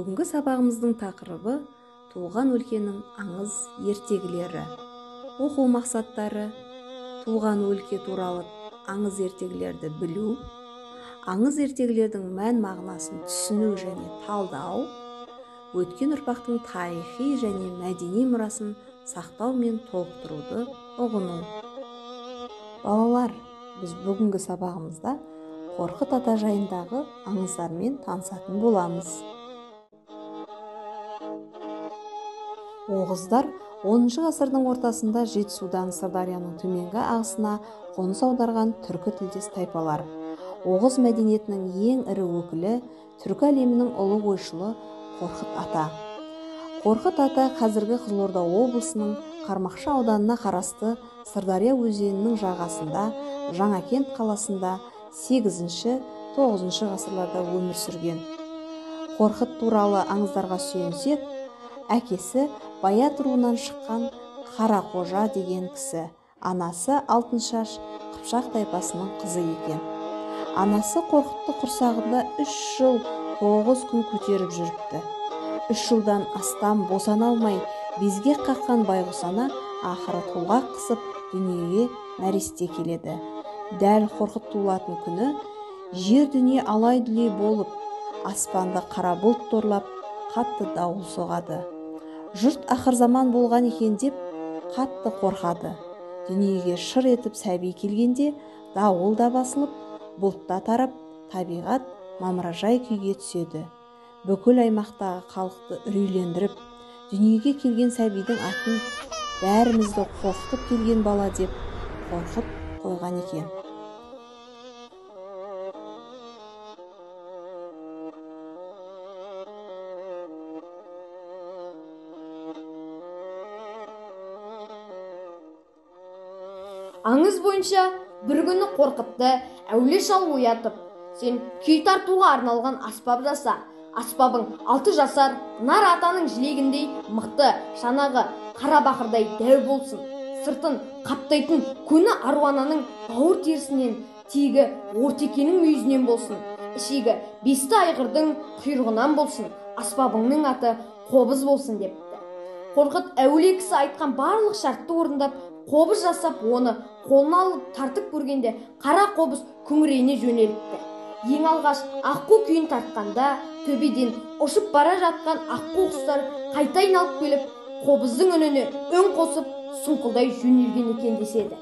Бүгінгі сабағымыздың тақырыбы туған өлкенің аңыз ертегілері. Оқу мақсаттары: туған өлке туралы аңыз ертегілерді білу, аңыз ертегілердің мән-мағынасын түсіну және талдау, өткен ұрпақтың тарихи және мәдени мұрасын сақтау мен толықтыруды ұғыну. Балалар, біз бүгінгі сабағымызда Қорқыт ата жайындағы аңыздармен танысатын боламыз. Оғыздар 10 ғасырдың ортасында Жетісудан Сырдарияның төменгі ағысына қоныс аударған түркі тілдес тайпалар. Оғыз мәдениетінің ең ірі өкілі түркі әлемінің ұлы ойшылы Қорқыт ата. Қорқыт ата қазіргі Қызылорда облысының Қармақшы ауданына қарасты Сырдария өзенінің жағасында Жаңакент қаласында 8-9 ғасырларда өмір сүрген. Қорқыт туралы аңыздарға сүйенсек, әкесі Баят руынан шыққан Қарақожа деген кісі, анасы Алтыншаш Қыпшақ тайпасының қызы екен. Анасы Қорқытты құрсағында 3 жыл 9 күн көтеріп жүріпті. 3 жылдан астам босана алмай безгек қаққан байғұс ана ақыры толғақ қысып дүниеге нәресте келеді. Дәл Қорқыт туылатын күні жер дүние алай-дүлей болып, аспанды қара бұлт торлап, қатты дауыл соғады. Жұрт ақырзаман болған екен деп қатты қорқады. Дүниеге шыр етіп сәби келгенде дауыл да басылып, бұлт та тарап, табиғат мамыражай күйге түседі. Бүкіл аймақтағы халықты үрейлендіріп, дүниеге келген сәбидің атын бәрімізді қорқытып келген бала деп Қорқыт қойған екен. Аңыз бойынша бір күні Қорқытты әулие шал оятып, сен күй тартуға арналған аспап жаса. Аспабың 6 жасар нар атаның жілегіндей мықты, шанағы қара бақырдай дәу болсын. Сыртын қаптайтын көні аруананың бауыр терісінен, тегі ортекенің мүйізінен болсын. Ішегі бесті айғырдың құйрығынан болсын. Аспабыңның аты қобыз болсын депті. Қорқыт әулие кісі айтқан барлық шартты орындап, қобыз жасап, оны қолына алып тартып көргенде қара қобыз күңірене жөнеліпті. Ең алғаш аққу күйін тартқанда төбеден ұшып бара жатқан аққу құстар қайта айналып келіп, қобыздың үніне үн қосып сұңқылдай жөнелген екен деседі.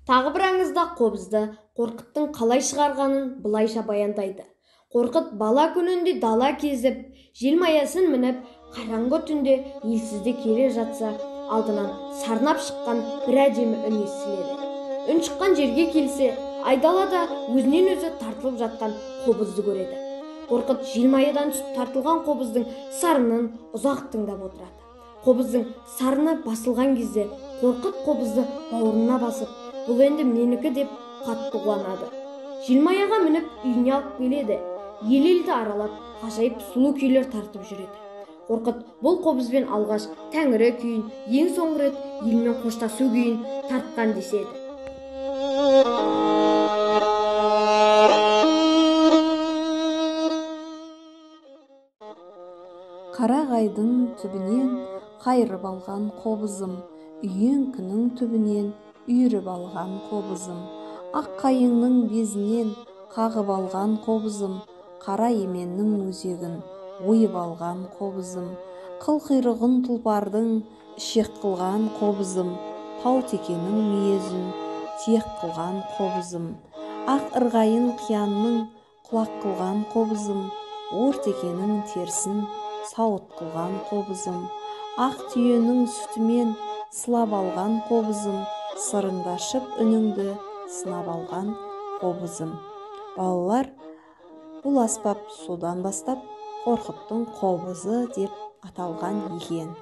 Тағы бір аңызда қобызды Қорқыттың қалай шығарғанын былайша баяндайды. Қорқыт бала күнінде дала кезіп, желмаясын мініп, қараңғы түнде елсізде келе жатса, алдынан сарнап шыққан бір әдемі үн естіледі. Үн шыққан жерге келсе, айдалада өзінен өзі тартылып жатқан қобызды көреді. Қорқыт желмаядан түсіп тартылған қобыздың сарынын ұзақ тыңдап отырады. Қобыздың сарыны басылған кезде Қорқыт қобызды бауырына басып, бұл енді менікі деп қатты қуанады. Желмаяға мініп үйіне алып келеді. Ел-елді аралап, ғажайып сұлу күйлер тартып жүреді. Қорқыт бұл қобызбен алғаш тәңірі күйін, ең соңғы рет елмен қоштасу күйін тартқан деседі. Қарағайдың түбінен қайырып алған қобызым, үйеңкінің түбінен үйіріп алған қобызым, ақ қайыңның безінен қағып алған қобызым, қара еменнің өзегін ойып алған қобызым, қыл құйрығын тұлпардың ішек қылған қобызым, тау текенің мүйізін тиек қылған қобызым, ақ ырғайын қиянның құлақ қылған қобызым, ор текенің терісін сауыт қылған қобызым, ақ түйенің сүтімен сылап алған қобызым, сырыңды ашып үніңді сынап алған қобызым. Балалар, бұл аспап содан бастап Қорқыттың қобызы деп аталған екен.